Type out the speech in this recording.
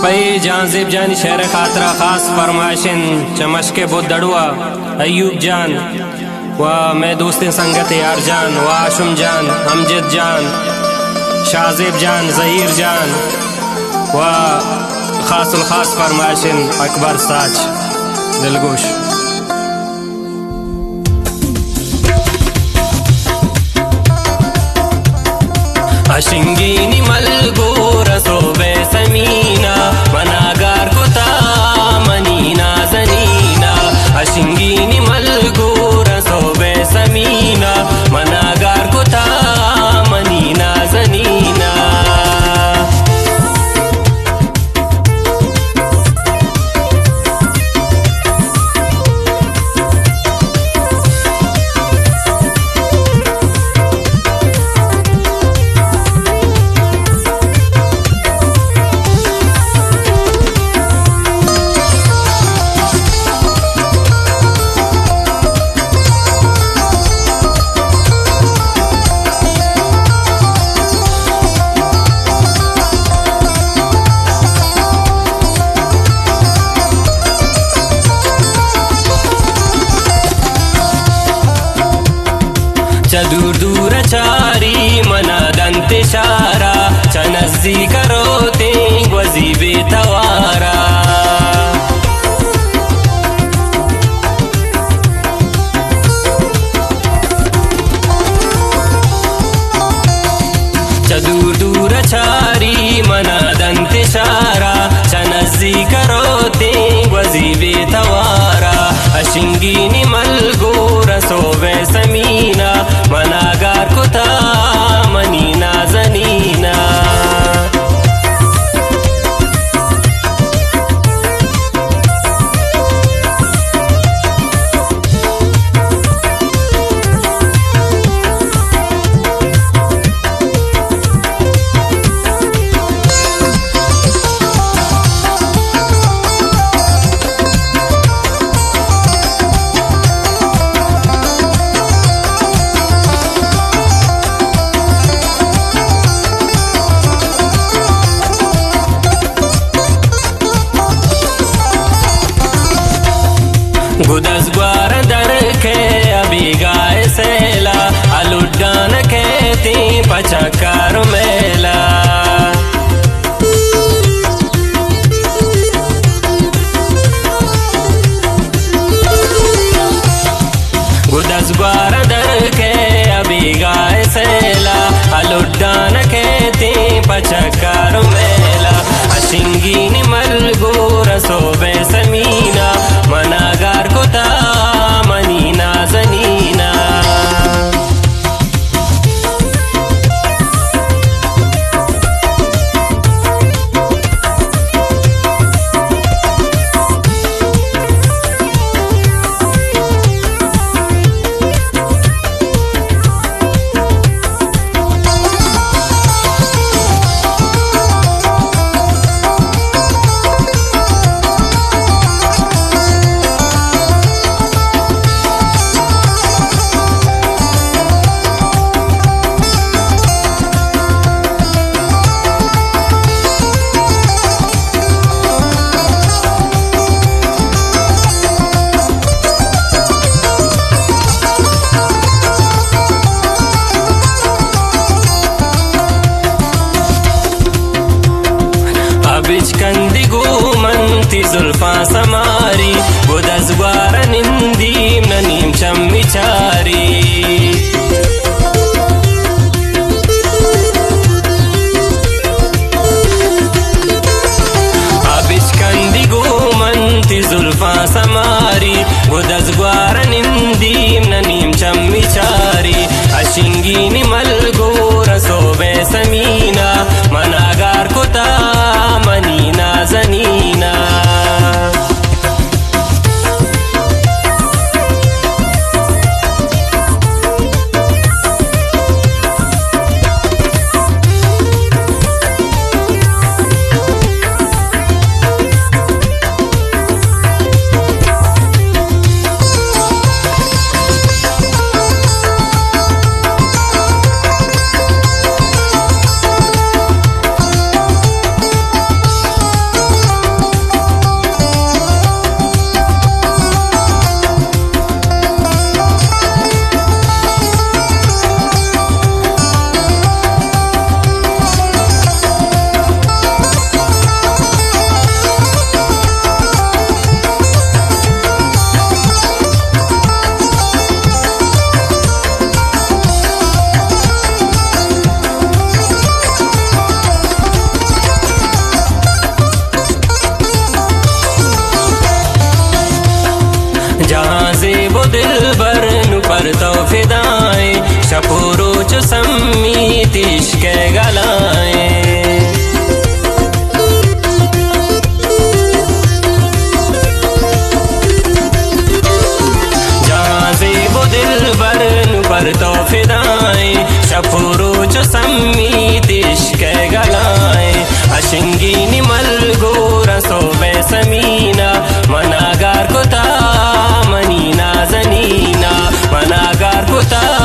اے جہانزیب جانی شعر ءِ خاطرا خاص فرمائش انت چہ مشک بدڑوا ایوب جان و مئے دوستیں سنگت یار جان و ہاشم جان، امجد جان، شاہزیب جان، ظہیر جان و خاص الخاص فرمائش انت اکبر ساچ دلگوش۔ اشنگینی ملگور سوبے سمینا، منا گار کتا منی نازنینا۔ اشنگینی ملگور سوبے سمینا، منا گار کتا منی نازنینا۔ چہ دور دور چاری منا دنت اشارہ، چہ نزیک روتیں گوزی بے توارا۔ چہ دور دور چاری منا دنت اشارہ، چہ نزیک روتیں گوزی بے توارا۔ اشنگینی ملگور سوبے سمینا، منا گار کتا منی نازنینا۔ گدز گوار در کے ابھی گائے سیلا، الڈان کہتی پچکار میلا۔ گدز گوار در کے ابھی گائے سیلا، الڈان کہتی پچکار میلا۔ اشنگینی ملگور سوبے سمینا، منا گار کتا منی نازنینا۔ ءَ بچکندی گوں من تئی زلفاں سماری، گدز گوار ءَ نندیم نہ نیم چمی چاری۔ ءَ بچکندی گوں من تئی زلفاں سماری، گدز گوار ءَ نندیم نہ نیم چمی چاری۔ اشنگینی ملگور ءَ سوبے سمینا، منا گار کتا منی نازنینا۔ ءَ کتا۔